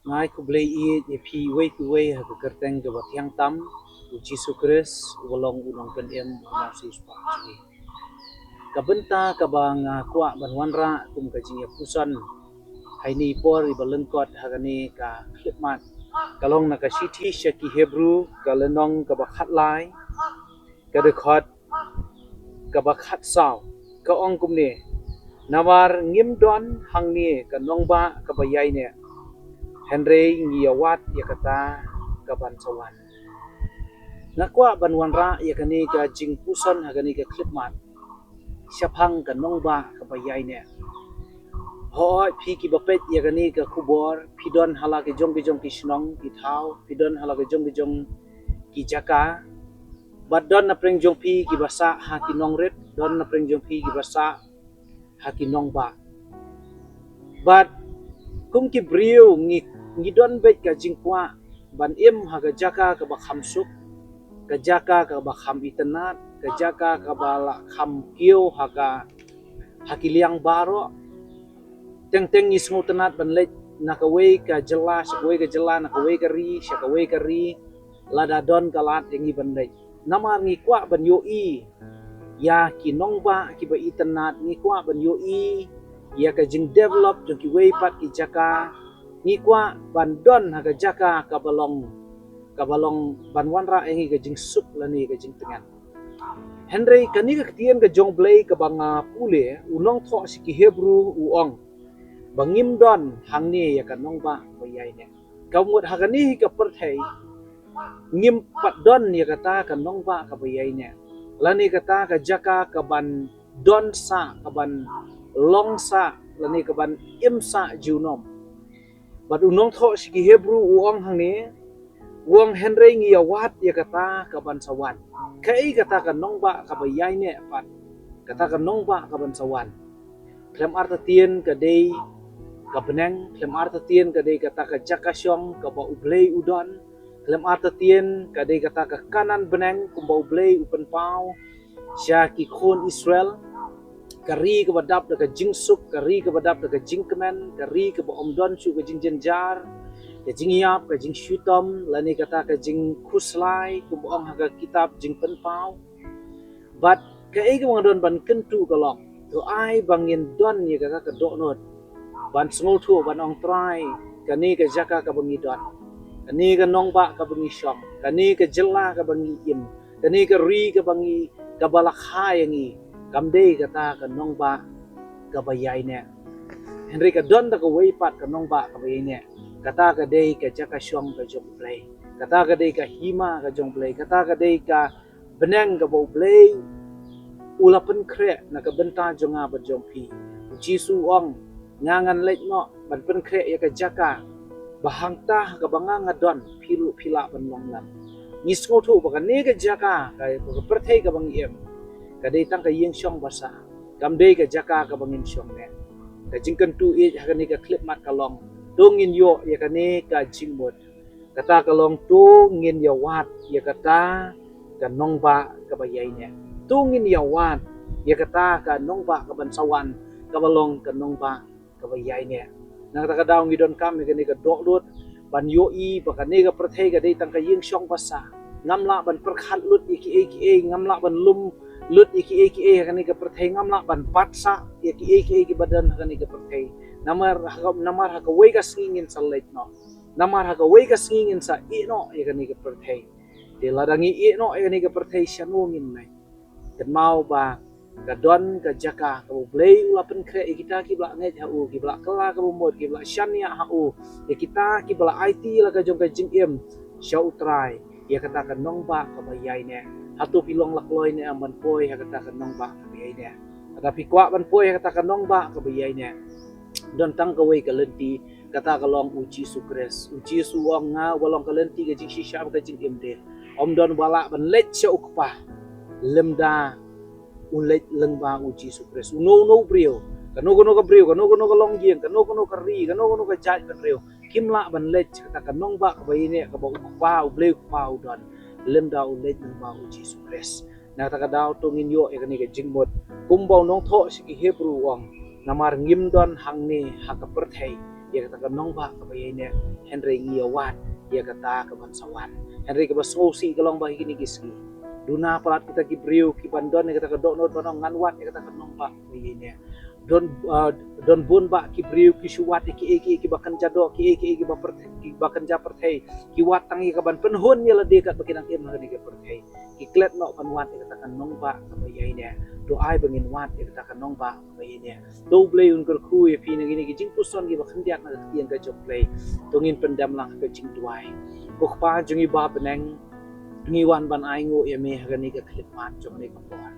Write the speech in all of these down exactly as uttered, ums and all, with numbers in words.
Nga ai khublei ïa phi uwei pa uwei ha ka kyrteng kaba thiang tam u Jisu Khrist, uba long u nongpynim, u nongsiewspah jong ngi. Ka bynta kaba nga kwah ban wanrah kum ka jingïapuson ha ine i por iba lyngkot ha kane ka khyllipmat ka long na ka shithi sha ki Hebru, ka lynnong kaba khatlai, ka dkhot kaba khatsaw. Ka ong kumne: Namar ngim don hangne ka nongbah kaba ïaineh, hynrei ngi ïawad ïa kata kaban sa wan. Nga kwah ban wanrah ïa kane ka jingpuson ha kane ka khyllipmat shaphang ka nongbah kaba ïaineh. Hooid, phi kiba peit ïa kane ka khubor, phi don ha la ki jong ki jong ki shnong ki thaw, phi don ha la ki jong ki jong ki jaka, bad don na pdeng jong phi kiba sah ha ki nongrit, don na pdeng jong phi kiba sah ha ki nongbah. Bad kum ki briew ngi, ngi don beit ka jingkwah ban im ha ka jaka kaba kham suk, ka jaka kaba kham itynnad, ka jaka kaba la kham kiew ha ka, ha ki liang baroh. Teng teng ngi sngewtynnad ban leit na kawei ka jylla sha kawei ka jylla, na kawei ka ri sha kawei ka ri, lada don ka lad ïa ngi ban leit. Namar ngi kwah ban ïohi ïa ki nongbah kiba itynnad, ngi kwah ban ïohi ïa ka jingdevelop jong kiwei pat ki jaka, ngi kwah ban don ha ka jaka kaba long, kaba long ban wanrah ïa ngi ka jingsuk lane ka jingtngen. Hynrei kane ka ktien ka jong U Blei kaba nga pule, u nongthoh sha ki Hebru u ong ba ngim don hangne ïa ka nongbah ba ïaineh. Ka mut ha kane hi ka pyrthei ngim pat don ïa kata ka nongbah kaba ïaineh, lane kata ka jaka kaban don sah, kaban long sah, lane kaban im sah junom. Bad u nongthoh sha ki Hebru u ong hangne, u ong: Hynrei ngi ïawad ïa kata kaban sa wan. Kaei kata ka nongbah kaba ïaineh pat, kata ka nongbah kaban sa wan? Khlem artatien ka dei ka bneng, khlem artatien ka dei kata ka jaka shong kaba U Blei u don, khlem artatien ka dei kata ka Kanaan bneng kumba U Blei u pynpaw sha ki khun Israel, ka ri kaba dap da ka jingsuk, ka ri kaba dap da ka jingkmen, ka ri kaba ym don shuh ka jingjynjar, ka jingïap, ka jingshitom, lane kata ka jingkhuslai kumba ong ha ka kitab Jingpynpaw. Bad kaei kaba nga don ban kyntu ka long, to ai ba ngin don ïa ka, ka dohnud ban sngewthuh ban ong, Trai, kane ka jaka kaba ngi don, kane ka nongbah kaba ngi shong, kane ka jylla kaba ngi im, kane ka ri kaba ngi, kaba la kha ïa ngi, kam dei kata ka nongbah kaba ïaineh. Hynrei ka don da kawei pat ka nongbah kaba ïaineh. Kata ka dei ka jaka shong ka jong U Blei. Kata ka dei ka hima ka jong U Blei. Kata ka dei ka bneng kaba U Blei u la pynkhreh na ka bynta jong nga bad jong phi. U Jisu u ong, nga ngan leit noh ban pynkhreh ïa ka jaka ba hangta ha kaba nga nga don, phi ruh phi lah ban long lem. Ngi sngewthuh ba kane ka jaka, ka, ka pyrthei kaba ngi im, ka dei tang ka ïing shong basa, kam dei ka jaka kaba ngin shong ne. Ka jingkyntu ïa ha kane ka khyllipmat ka long, to ngin ïoh ïa kane ka jingmut. Kata ka long, to ngin ïawad ïa kata ka nongbah kaba ïaineh. To ngin ïawad ïa kata ka nongbah kaban sa wan, kaba long ka nongbah kaba ïaineh. Na kata ka daw ngi donkam ïa kane ka dohnud ban ïohi ba kane ka pyrthei ka dei tang ka ïing shong basa. Ngam lah ban pyrkhat lut ïa kiei kiei, ngam lah ban lum lut ïa kiei kiei ha kane ka pyrthei, ngam lah ban bat sah ïa kiei kiei kiba don ha kane ka pyrthei. Namar ha ka, namar ha kawei ka sngi ngin sa leit noh. Namar ha kawei ka sngi ngin sa ïeh noh ïa kane ka pyrthei. Te lada ngi ïeh noh ïa kane ka pyrthei, shano ngin leit? Kynmaw ba ka don ka jaka kaba U Blei u la pynkhreh ïa kita kiba la ngeit ha u, kiba la kylla kaba mut, kiba la shaniah ha u, ïa kita kiba la aiti la ka jong ka jingim sha U Trai, ïa kata ka nongbah kaba ïaineh. Hato phi long la kloi ne em ban poi ha kata ka nongbah kaba ïaineh? Lada phi kwah ban poi ha kata ka nongbah kaba ïaineh, don tang kawei ka lynti, kata ka long U Jisu Khrist. U Jisu u ong, nga uba long ka lynti, ka jingshisha bad ka jingim de. Ym don ba lah ban leit sha U Kpa lymda u leit lyngba U Jisu Khrist. Uno uno u briew, kano kano ka briew, kano kano ka longïing, kano kano ka ri, kano kano ka jaitbynriew, kim lah ban leit sha kata ka nongbah kaba ïaineh kaba U Kpa, U Blei U Kpa u don, lymda u leit lyngba U Jisu Khrist. Na kata ka daw to ngin ïoh ïa kane ka jingmut kumba u nongthoh sha ki Hebru u ong, namar ngim don hangne ha ka pyrthei ïa kata ka nongbah kaba ïaineh, hynrei ngi ïa wad ïa kata kaban sa wan. Hynrei kaba sngewsih ka long ba ha kine ki sngi, duna palat kita ki briew kiban don ïa kata ka dohnud ban ong ngan wad ïa kata ka nongbah kaba ïaineh. Don, ah, don bun bah ki briew ki shu wad ïa kiei kiei kiba kynja doh, kiei kiei kiba pyrthei, kiba kynja pyrthei. Ki wad tang ïa kaban pynhun ïa lade katba ki dang im ha kane ka pyrthei. Ki klet noh ban wad ïa kata ka nongbah kaba ïaineh. To ai ba ngin wad ïa kata ka nongbah kaba ïaineh. To U Blei un kyrkhu ïa phi na kine ki jingpuson kiba khyndiat na ka ktien ka jong U Blei. To ngin pyndem lang ha ka jingduwai. Ko Kpa jong ngi ba ha bneng, ngi wan ban ainguh ïa me ha kane ka khyllipmat jong kane ka por.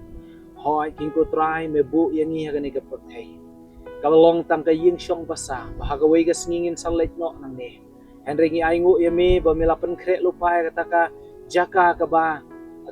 Hooid, Kynrad ko Trai, me buh ïa ngi ha kane ka pyrthei kaba long tang ka ïing shong basa, ba ha kawei ka sngi ngin sa leit noh nangne. Hynrei ngi ainguh ïa me ba me la pynkhreh lypa ïa kata ka jaka kaba,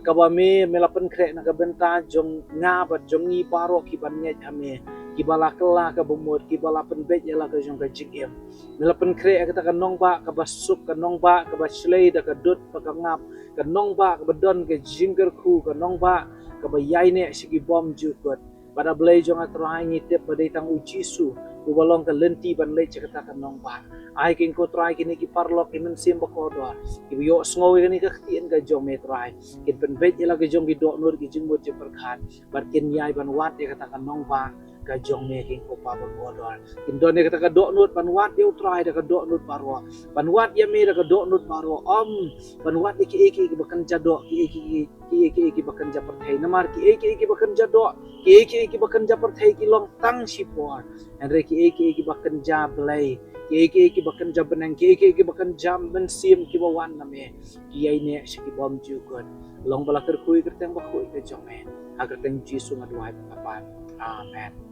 kaba me, me la pynkhreh na ka bynta jong nga bad jong ngi baroh kiban ngeit ha me, kiba la kylla ka bamut, kiba la pynbeit ïa la ka jong ka jingim. Me la pynkhreh ïa kata ka nongbah kaba suk, ka nongbah kaba shlei da ka dud bad ka ngap, ka nongbah kaba don ka jingkyrkhu, ka nongbah kaba ïaineh sha ki bymjukut. Bad A Blei jong nga Trai, ngi tip ba dei tang U Jisu uba long ka lynti ban leit sha kata ka nongbah. Ai Kynrad ko Trai kine ki paralok, ki mynsiem bakordor, kiba ïohsngew ïa kane ka ktien ka jong me Trai, kin pynbeit ïa la ka jong ki dohnud, ki jingmut jingpyrkhat, bad kin ïai ban wad ïa kata ka nongbah ka jong me Kynrad ko Pa bakordor. Kin don ïa kata ka dohnud ban wad ïa U Trai da ka dohnud baroh, ban wad ïa me da ka dohnud baroh, ym ban wad ïa kiei kiei kiba kynja doh, kiei kiei kiei kiei kiei kiba kynja pyrthei. Namar kiei kiei kiba kynja doh, kiei kiei kiba kynja pyrthei ki long tang shipor. Hynrei kiei kiei kiba kynja Blei, kiei kiei kiba kynja bneng, kiei kiei kiba kynja mynsiem kiba wan na me, ki ïaineh sha ki bymjukut. Long ba la kyrkhu ïa ka kyrteng bakhuid ka jong me. Ha ka kyrteng Jisu nga duwai bad nga pan. Amen.